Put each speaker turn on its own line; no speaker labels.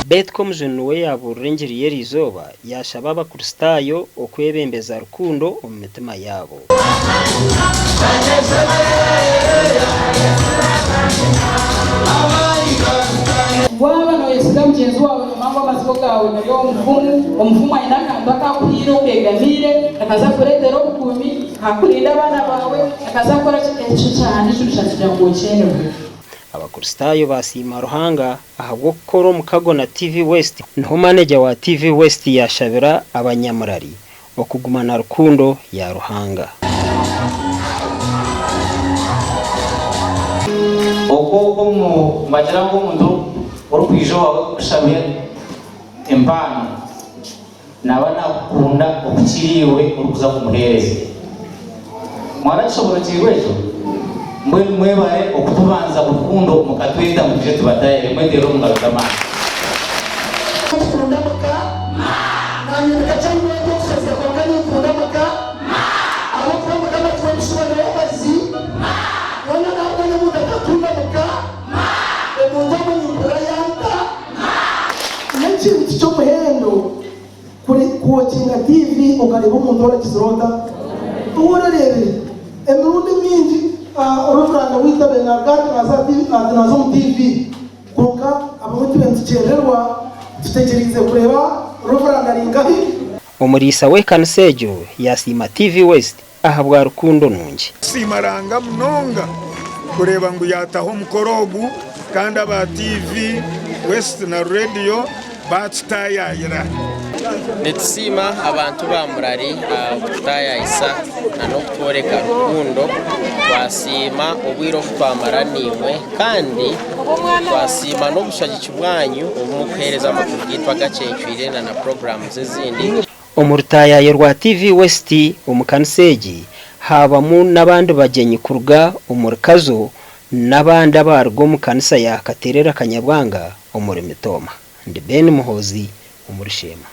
Beitu Komujuni niwe yaabuurira engiri y'eri izooba, yaashaba Abakristaayo okwebembeza rukundo omu mitima yaabo.
Waaba nooyesiga mugyenzi waawe noomanya ngu amatsiko gaawe gari omu mufumu, omufumu aine akantu aku akuhaire okeegamiire kakaza kukureetera obukuumi, kakurinda abaana baawe, kakaza kukora ki, ekyo kyahandiikirwe kyakugira ngu okyenebwe.
Abakristaayo baasiima Ruhanga ahabw'okukora omukago na TV West. Niho maneja wa TV West yaashabira abanyamurari okuguma na rukundo ya Ruhanga.
Okwo omu nibagira ngu omuntu orikwija owaawe kukushaba empano naaba nakukunda okukira iwe orikuza kumuheereza. Mwarakishoborokyeirwe ekyo? Mbwenu mwebare okutubanza rukundo mukatweta ngu twije tubatayayire. Mweteerere omu ngaro z'amaani.
Nkunda amaka. Naanye ndikakyanywa eby'okushazya kwonka ninkunda amaka. Ahabw'okuba Mukama atuha ebishuba niwe abazi. Hoona naabona omuntu atakunda muka, omuntu ogwo nimpurira yanta.
N'ekintu ky'omuhendo kuwokinga tiivi okareeba omuntu orakizire ota? Ou orareebire. Emirundi mingi Reverand waitu abaire naaruga ati naaza omu tiivi. Kwonka abamwe tube nitukyerererwa tutegyereize kureeba Reverand ari nkahi.
Omuriisa w'ekanisa egyo yaasiima TV West ahabwa rukundo nungi.
Tusiima Ruhanga munonga kureeba ngu yaataho omukoro ogu kandi aba TV West na Radio baatutaayaayira.
Nitusiima abantu ba Murari okututaayaayisa n'okutworeka rukundo. Twasiima obwire obu twamara naimwe kandi twasiima n'obushagiki bwanyu obu murikuheereza amakuru gaitu agacencwire na puroguraamu ezindi.
Omu rutaayaayo rwa TV West omu kanisa egi haabamu n'abandi bagyenyi kuruga omuri Kazo n'abandi abaaruga omu kanisa ya Katerera Kanyabwanga omuri Mitooma. Ndi Ben Muhoozi omuri Sheema.